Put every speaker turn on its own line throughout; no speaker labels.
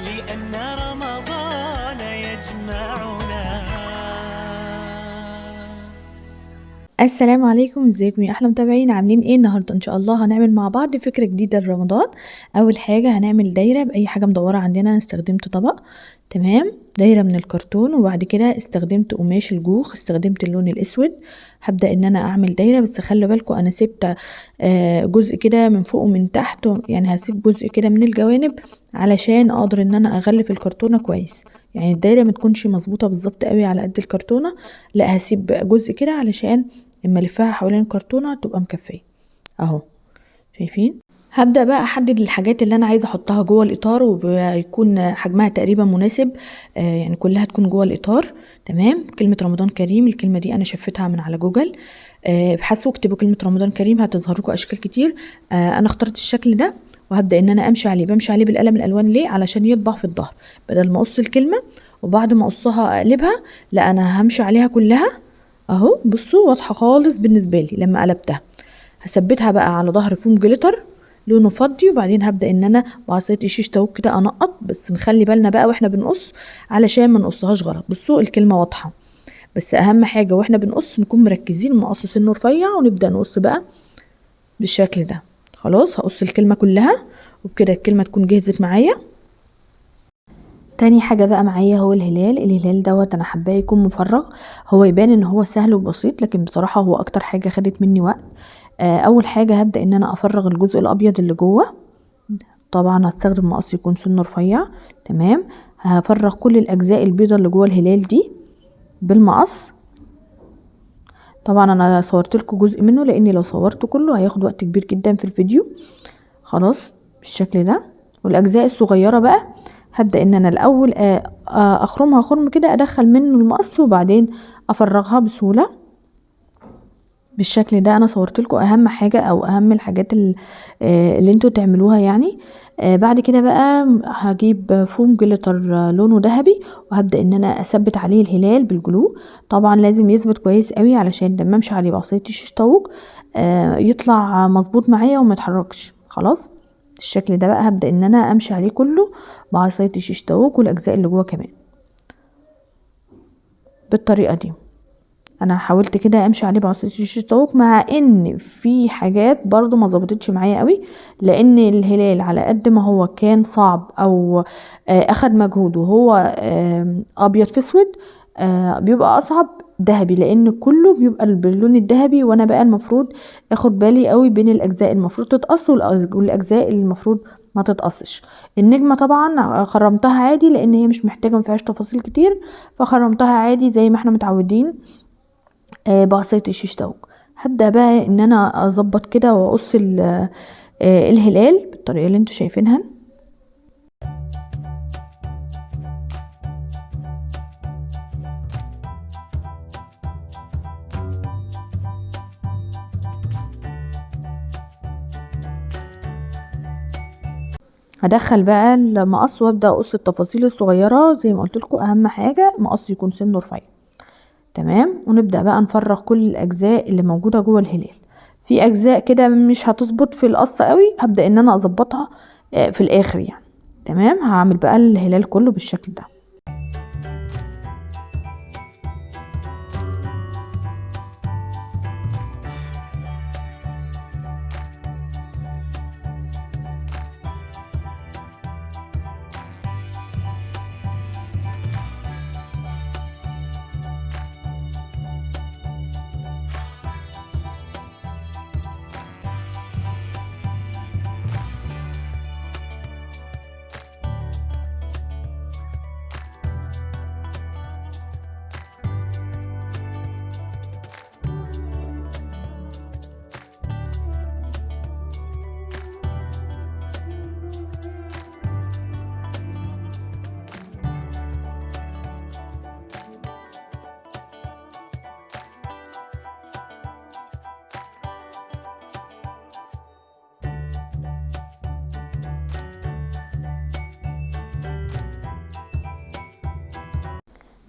لأن رمضان يجمعنا.
السلام عليكم، ازيكم يا احلى متابعين؟ عاملين ايه النهارده؟ ان شاء الله هنعمل مع بعض فكرة جديدة لرمضان. اول حاجة هنعمل دايرة باي حاجة مدورة عندنا. انا استخدمت طبق، تمام، دايرة من الكرتون، وبعد كده استخدمت قماش الجوخ، استخدمت اللون الاسود. هبدا ان انا اعمل دايرة، بس خلوا بالكم انا سبت جزء كده من فوق ومن تحت، يعني هسيب جزء كده من الجوانب علشان اقدر ان انا اغلف الكرتونه كويس. يعني الدايرة ما تكونش مظبوطة بالظبط قوي على قد الكرتونه، لا هسيب جزء كده علشان اما الفها حوالين الكرتونه تبقى مكفيه اهو، شايفين؟ هبدا بقى احدد الحاجات اللي انا عايزه احطها جوه الاطار، وبيكون حجمها تقريبا مناسب، يعني كلها تكون جوه الاطار، تمام. كلمة رمضان كريم، الكلمة دي انا شفتها من على جوجل، ابحثوا اكتبوا كلمة رمضان كريم هتظهر لكم اشكال كتير. انا اخترت الشكل ده وهبدا ان انا امشي عليه. بمشي عليه بالقلم الالوان ليه؟ علشان يطبع في الظهر، بدل ما اقص الكلمة وبعد ما اقصها اقلبها، لا انا همشي عليها كلها اهو. بصوا واضحة خالص بالنسبة لي لما قلبتها. هثبتها بقى على ظهر فوم glitter لونه فضي، وبعدين هبدا ان انا بعصاية الشيش طاووق كده انقط، بس نخلي بالنا بقى واحنا بنقص علشان ما نقصهاش غلط. بصوا الكلمة واضحة، بس اهم حاجة واحنا بنقص نكون مركزين ونقص سنة رفيع، ونبدا نقص بقى بالشكل ده. خلاص هقص الكلمة كلها، وبكده الكلمة تكون جهزت معايا. تاني حاجة بقى معايا هو الهلال. الهلال دوت انا حباه يكون مفرغ، هو يبان ان هو سهل وبسيط، لكن بصراحة هو اكتر حاجة خدت مني وقت. اول حاجة هبدأ ان انا افرغ الجزء الابيض اللي جوه، طبعا هستخدم مقص يكون سنة رفيع، تمام. هفرغ كل الاجزاء البيضة اللي جوه الهلال دي بالمقص. طبعا انا صورت لكم جزء منه لاني لو صورته كله هياخد وقت كبير جدا في الفيديو. خلاص بالشكل ده. والاجزاء الصغيرة بقى هبدأ ان انا الاول اخرمها خرم كده، ادخل منه المقص وبعدين افرغها بسهولة بالشكل ده. انا صورت لكم اهم حاجة او اهم الحاجات اللي انتوا تعملوها يعني. بعد كده بقى هجيب foam glitter لونه ذهبي، وهبدأ ان انا اثبت عليه الهلال بال glue. طبعا لازم يثبت كويس قوي علشان لما امشي عليه بعصاية الشيش طاووق، يطلع مظبوط معايا وما يتحركش. خلاص الشكل ده بقى هبدأ ان انا امشي عليه كله بعصاية الشيش طاووق والاجزاء اللي جوه كمان بالطريقة دي. انا حاولت كده امشي عليه بعصاية الشيش طاووق، مع ان في حاجات برضو ما ظبطتش معايا قوي، لان الهلال على قد ما هو كان صعب او، اخد مجهود وهو، ابيض في اسود، بيبقى اصعب ذهبي، لان كله بيبقى باللون الذهبي، وانا بقى المفروض اخد بالي قوي بين الاجزاء المفروض تتقص والاجزاء اللي المفروض ما تتقصش. النجمة طبعا خرمتها عادي لان هي مش محتاجه، ما فيهاش تفاصيل كتير، فخرمتها عادي زي ما احنا متعودين، بعصاية الشيش طاووق. هبدأ بقى ان انا اظبط كده واقص الهلال بالطريقة اللي انتوا شايفينها. هدخل بقى المقص وابدا اقص التفاصيل الصغيرة زي ما قلت لكم، اهم حاجة مقص يكون سنة رفيع، تمام. ونبدا بقى نفرغ كل الاجزاء اللي موجودة جوه الهلال. في اجزاء كده مش هتظبط في القص قوي، هبدا ان انا اظبطها، في الاخر يعني، تمام. هعمل بقى الهلال كله بالشكل ده.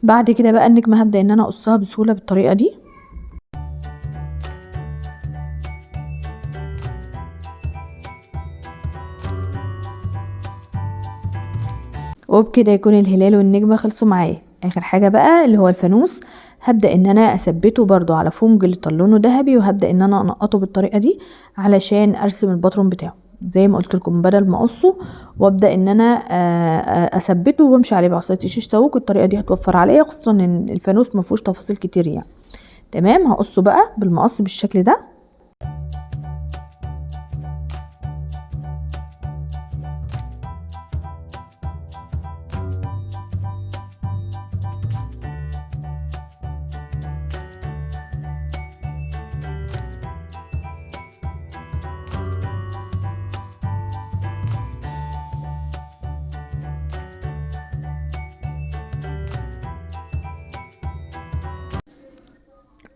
بعد كده بقى النجمة هبدأ ان انا اقصها بسهولة بالطريقة دي. وبكده يكون الهلال والنجمة خلصوا معايا. اخر حاجة بقى اللي هو الفانوس، هبدأ ان انا اثبته برضو على foam glitter لونه ذهبي، وهبدأ ان انا انقطه بالطريقة دي علشان ارسم الباترون بتاعه زي ما قلت لكم، بدل ما اقصه وابدأ ان انا اثبته وامشي عليه بعصاية الشيش طاووق. الطريقة دي هتوفر عليا، خصوصا ان الفانوس ما فيهوش تفاصيل كتير يعني. تمام، هقصه بقى بالمقص بالشكل ده.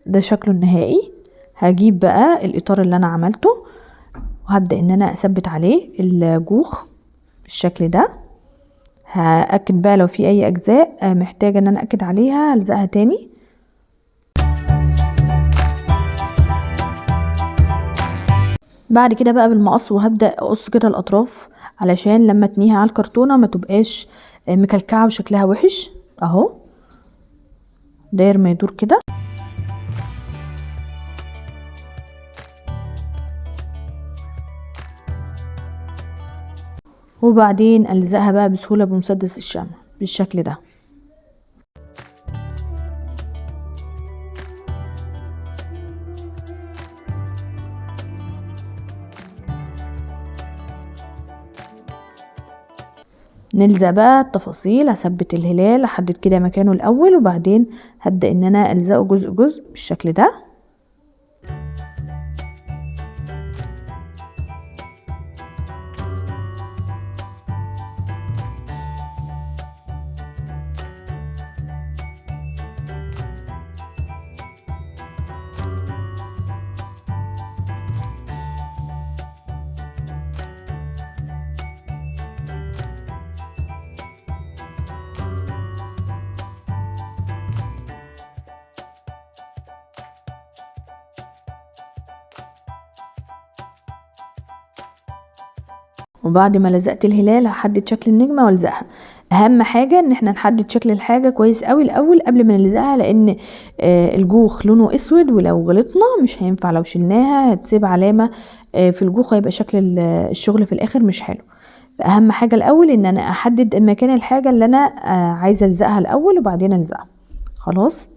ده شكله النهائي. هجيب بقى الاطار اللي انا عملته وهبدأ ان انا اثبت عليه الجوخ بالشكل ده. هأكد بقى لو في اي اجزاء محتاجة ان انا اكد عليها هلزقها تاني. بعد كده بقى بالمقص وهبدأ اقص كده الاطراف علشان لما اتنيها على الكرتونة ما تبقاش مكلكعة وشكلها وحش. اهو داير ما يدور كده. وبعدين ألزقها بقى بسهولة بمسدس الشمع بالشكل ده. نلزق بقى التفاصيل. هثبت الهلال، احدد كده مكانه الاول، وبعدين هبدأ ان انا الزقه جزء جزء بالشكل ده. وبعد ما لزقت الهلال هحدد شكل النجمة والزقها. اهم حاجة ان احنا نحدد شكل الحاجة كويس قوي الاول قبل ما نلزقها، لان الجوخ لونه اسود، ولو غلطنا مش هينفع، لو شلناها هتسيب علامة في الجوخ، هيبقى شكل الشغل في الاخر مش حلو. فاهم حاجة الاول ان انا احدد مكان الحاجة اللي انا عايزة الزقها الاول وبعدين الزقها. خلاص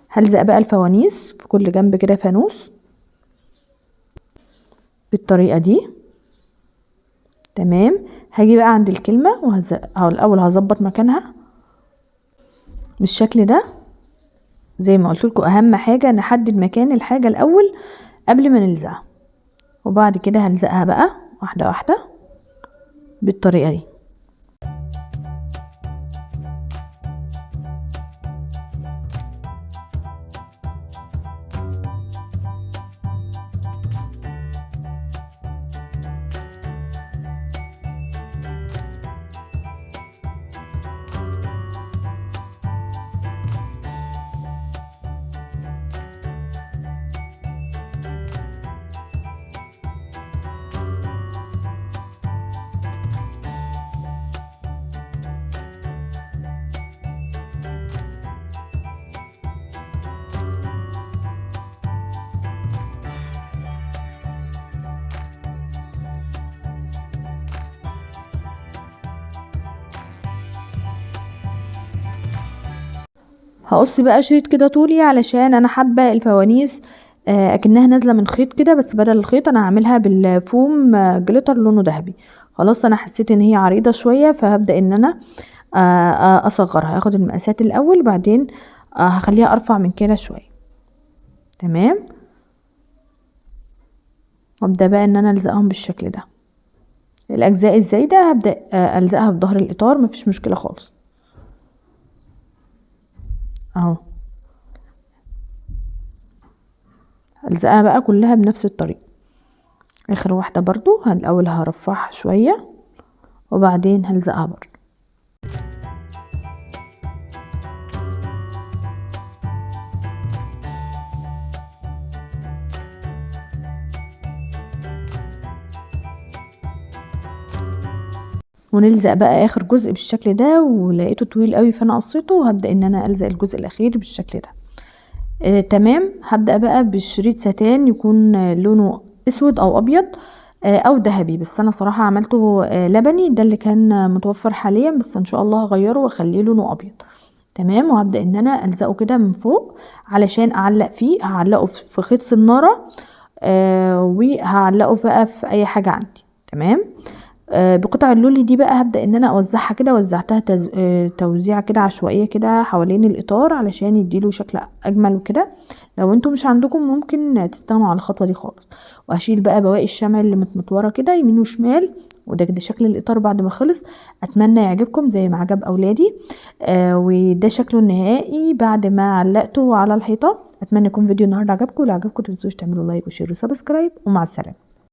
هلزق بقى الفوانيس في كل جنب كده فانوس بالطريقة دي. تمام، هاجي بقى عند الكلمة الاول هظبط مكانها بالشكل ده. زي ما قلت لكم اهم حاجة نحدد مكان الحاجة الاول قبل ما نلزقها، وبعد كده هلزقها بقى واحدة واحدة بالطريقة دي. هقص بقى شريط كده طولي علشان انا حابة الفوانيس اكنها نازله من خيط كده، بس بدل الخيط انا هعملها بالفوم glitter لونه ذهبي. خلاص انا حسيت ان هي عريضة شوية، فهبدا ان انا اصغرها، هاخد المقاسات الاول بعدين هخليها ارفع من كده شوية. تمام، وابدا بقى ان انا الزقهم بالشكل ده. الاجزاء الزايدة هبدا الزقها في ظهر الاطار، مفيش مشكلة خالص اهو. الزقها بقى كلها بنفس الطريقة. اخر واحدة برضو الاول هرفعها شوية وبعدين هلزقها برضو. ونلزق بقى اخر جزء بالشكل ده. ولقيته طويل قوي فانا قصيته، وهبدأ ان انا الزق الجزء الاخير بالشكل ده. تمام. هبدأ بقى بشريط ستان يكون لونه اسود او ابيض او ذهبي، بس انا صراحة عملته لبني، ده اللي كان متوفر حاليا، بس ان شاء الله هغيره واخليه لونه ابيض. تمام. وهبدأ ان انا الزقه كده من فوق علشان اعلق فيه، هعلقه في خيط سنارة، وهعلقه بقى في اي حاجة عندي. تمام. بقطع اللولي دي بقى هبدأ ان انا اوزعها كده، وزعتها توزيعة كده عشوائية كده حوالين الاطار علشان يديله شكل اجمل وكده. لو انتوا مش عندكم ممكن تستغنوا على الخطوة دي خالص. وهشيل بقى بواقي الشمع اللي متمطورة كده يمين وشمال، وده كده شكل الاطار بعد ما خلص. اتمنى يعجبكم زي ما عجب اولادي. وده شكله النهائي بعد ما علقته على الحيطة. اتمنى يكون فيديو النهارده عجبكم، لو عجبكم متنسوش تعملوا like و share و subscribe، ومع السلامة.